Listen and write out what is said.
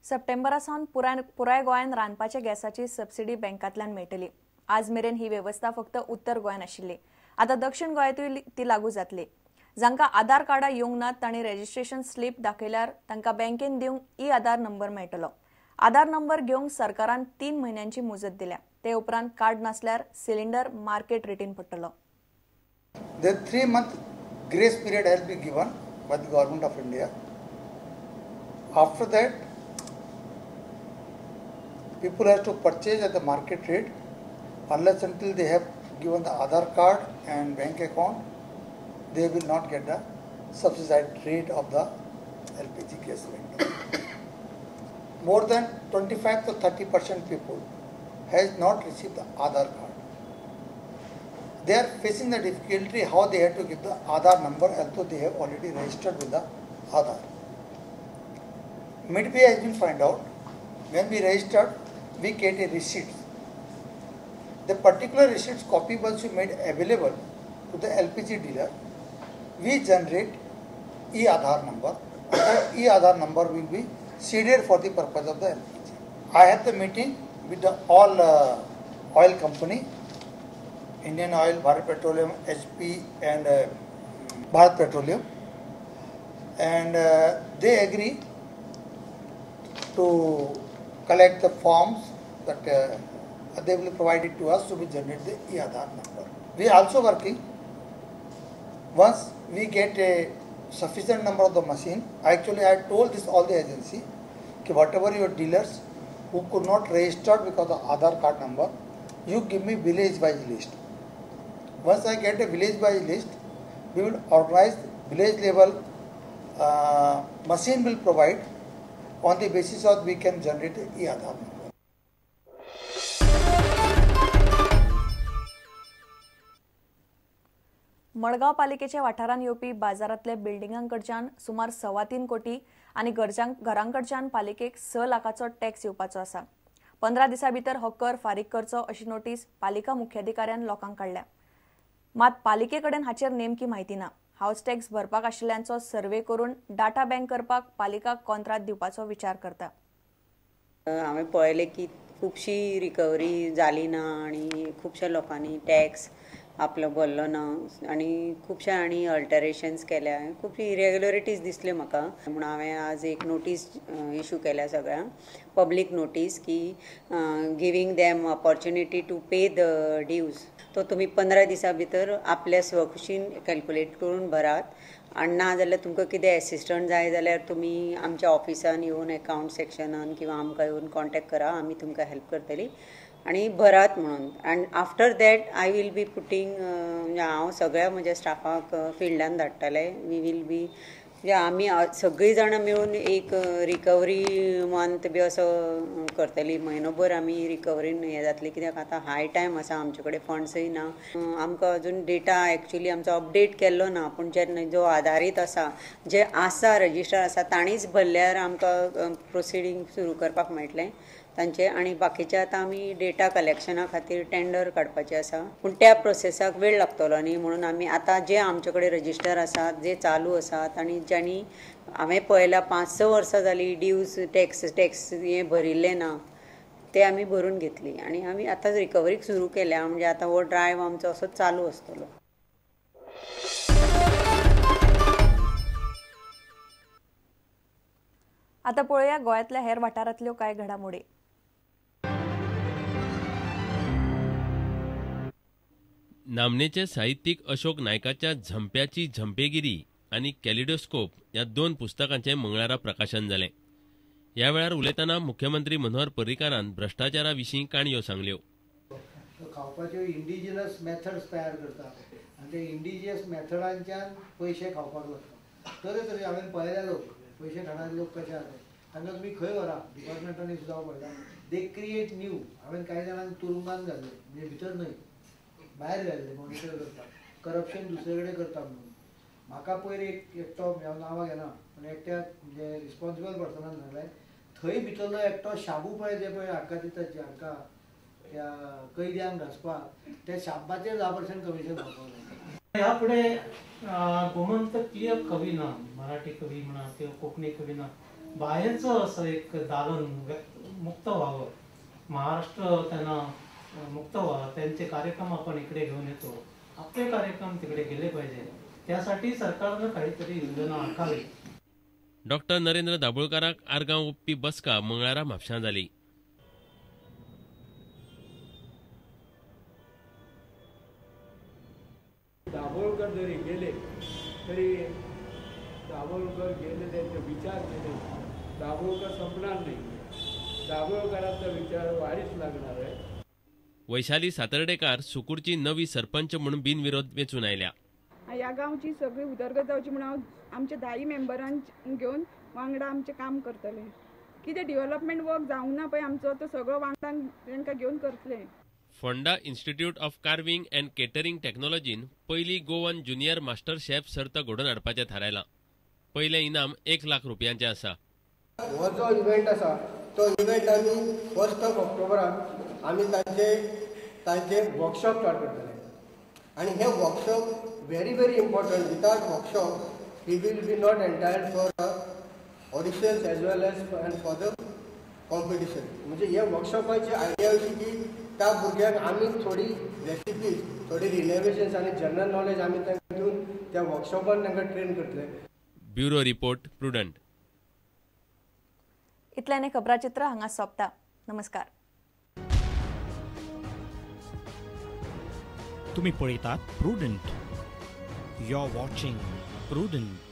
सप्टेंबरा सावन पुराय गोंयांत रांदपाच्या गॅसाची सबसिडी बँकांतल्यान मेळटली. आज मेरेन ही वेवस्था फक्त उत्तर गोंयांत आशिल्ली. आतां दक्षिण गोंयांतूय ती लागू जातली. जांकां आधार कार्डां येवंक नात तांणी रेजिस्ट्रेशन स्लिप दाखयल्यार तांकां बँकेन दिवंक ई आधार नंबर मेळटलो. आधार नंबर घेवंक सरकारान 3 म्हयन्यांची मुजत दिल्या. ते उपरांत कार्ड नासल्यार सिलिंडर मार्केट रेटीन पडटलो. The 3-month grace period has been given by the government of India. After that, people have to purchase at the market rate unless until they have given the Aadhaar card and bank account, they will not get the subsidized rate of the LPG gas cylinder. More than 25 to 30% people has not received the Aadhaar card. They are facing the difficulty how they have to give the Aadhaar number, although they have already registered with the Aadhaar. Midway has been found out, when we registered, we get a receipt. The particular receipts copy once we made available to the LPG dealer, we generate e-Aadhaar number. The e-Aadhaar number will be seeded for the purpose of the LPG. I had the meeting with the all oil company, Indian Oil, Bharat Petroleum, HP and Bharat Petroleum, and they agree to collect the forms that they will provide it to us to be generate the e-Aadhaar number. We are also working. Once we get a sufficient number of the machine, actually I told this all the agency, ki whatever your dealers who could not register because of Aadhaar card number, you give me village wise list. Once I get a village wise list, we will organize village level machine will provide on the basis of we can generate e-Aadhaar number. Madgaon पालिकेच्या वाठारांत येवपी बाजारांतल्या बिल्डिंगांकडच्यान सुमार 3.25 कोटी आनी घरांकडच्यान पालिकेक 6 लाखाचो tax येवपाचो आसा. 15 दिसां भितर हो कर फारीक करचो अशी नोटीस पालिका मुख्याधिकाऱ्यान लोकांक काडल्या. मात पालिके कडेन हाचेर नेमकी म्हायती ना. हावस टॅक्स भरपाक आशिल्ल्यांचो सर्वे करून डाटा बँक करपाक पालिका कॉन्त्रात दिवपाचो विचार करता. हांवें पळयलें की खुबशी रिकवरी जाली ना आनी खुबश्या लोकांनी टॅक्स आपलो भरलो ना आनी खुबश्या आनी अल्टरेशन्स केल्या, खुबशी इरेग्युलरिटीज दिसल्यो म्हाका. म्हणून हांवें आज एक नोटीस इशू केल्या सगळ्यांक, पब्लीक नोटीस की giving them opportunity to pay the dues. तो तुमी 15 दिसां भितर आपल्या स्वखुशीन कॅल्कुलेट करून भरात आनी ना जाल्यार तुमकां कितें एसिस्टंट जाय जाल्यार तुमी आमच्या ऑफिसान येवन एकावंट सेक्शनान किंवा आमकां येवन कॉन्टेक्ट करा, आमी तुमकां हेल्प करतली आनी भरात म्हणून. And after that I will be putting, म्हणजे हांव सगळ्या म्हज्या स्टाफाक फिल्डान धाडटलें. We will be, म्हणजे आमी सगळीं जाणां मेळून एक रिकवरी मंथ बी असो करतली. म्हयनोभर आमी रिकवरीन हें जातलें, कित्याक आतां हाय टायम आसा, आमचे कडेन फंड्सय ना. आमकां अजून डेटा एक्चुली आमचो अपडेट केल्लो ना, पूण जे जो आदारीत आसा, जे आसा रजिस्टर आसा तांणीच भरल्यार आमकां प्रोसिडींग सुरू करपाक मेळटलें तांचे. आनी बाकीचे आतां आमी डेटा कलेक्शना खातीर टेंडर काडपाचें आसा, पूण त्या प्रोसेसाक वेळ लागतलो न्ही, म्हणून आमी आतां जे आमचे कडेन रजिस्टर आसात, जे चालू आसात आनी ज्यांनी हांवें पळयलां 5-6 वर्सां जालीं ड्यूज टॅक्स टॅक्स हें भरिल्लें ना, ते आमी भरून घेतली आनी आमी आतां रिकवरीक सुरू केल्या. म्हणजे आतां हो ड्रायव आमचो असो चालू आसतलो. आतां पळोवया गोंयांतल्या हेर वाठारांतल्यो कांय घडामोडी. नामनेचे साहित्यीक अशोक नायकाच्या झंप्याची झंपेगिरी आनी कॅलिडोस्कोप ह्या 2 पुस्तकांचें मंगळारा प्रकाशन जालें. ह्या वेळार उलयतना मुख्यमंत्री मनोहर पर्रीकारान भ्रश्टाचारा विशीं काणयो सांगल्यो. खावपाच्यो इंडिजिनस मेथड्स तयार करता आनी ते इंडिजियस मेथडांच्यान पयशे खावपाक लागता. तरेतरे हांवें पळयल्या लोक पयशे खाणारे लोक कशे आसा, तांकां तुमी खंय व्हरा, डिपार्टमेंटांनी सुद्दां पळयता, they create new. हांवें कांय जाणांक तुरुंगान घाल्ले, म्हणजे भितर न्हय भायर घाल्ले, मॉनिटर करता, करप्शन दुसरे कडेन करता म्हणून. म्हाका पयर एक एकटो, हांव नांवां घेना, पूण एकट्या म्हणजे रिस्पॉन्सिबल पर्सनान सांगलें, थंय भितरलो एकटो शाबू पळय जे पळय हांकां दितात, जे हांकां त्या कैद्यांक घांसपाक, त्या शाबाचेर 10% कमिशन खावपाक लागलें. ह्या फुडें गोमंतकीय कवी ना, मराठी कवी म्हणा किंवा कोंकणी कवी ना, बाहेरचं असं एक दालन मुक्त व्हावं, महाराष्ट्र त्यांना मुक्त व्हावं, त्यांचे कार्यक्रम आपण इकडे घेऊन येतो, आपले कार्यक्रम तिकडे गेले पाहिजे, त्यासाठी सरकारनं काहीतरी योजना आखावी. डॉक्टर नरेंद्र दाभोळकाराक आर्गां ओंपपी बसका मंगळारा म्हापशां जाली. दाभोळकर जरी गेले तरी दाभोळकर गेले, त्यांचे विचार गेले, दाभोळकर संपणार नाही, दाभोळकरांचा विचार वाढीस लागणार आहे. वैशाली सातर्डेकार सुकूरची नवी सरपंच म्हणून बिनविरोध वेंचून आयल्या. ह्या गांवची सगळी उदरगत जावची म्हणून हांव आमच्या 10 मेंबरांक घेवन वांगडा आमचें काम करतलें. कितें डेव्हलपमेंट वर्क जावंक ना पळय आमचो, तो सगळो वांगडा तांकां घेवन करतलें. Fonda institute of carving and catering टेक्नॉलॉजीन पयली गोवन ज्युनियर मास्टर शेफ सर्त घडोवन हाडपाचें थारायलां. पयलें इनाम 1 लाख रुपयांचें आसा. हो जो इव्हेंट आसा तो इव्हेंट आमी 1 ऑक्टोबराक आमी तांचे वर्कशॉप स्टार्ट करतले आनी हे workshop very very important. Without workshop he will be not entitled for auditions as well as and for the competition. म्हणजे हे वर्कशॉपाची आयडिया अशी की त्या भुरग्यांक आमी थोडी रेसिपीज, थोडी रिनोवेशन्स आनी जनरल नॉलेज आमी तांकां दिवन त्या वर्कशॉपान तांकां ट्रेन करतले. Bureau report, Prudent. इतल्याने खबराचित्र हांगा सोंपता. नमस्कार. तुम्ही पळयतात Prudent. You are watching Prudent.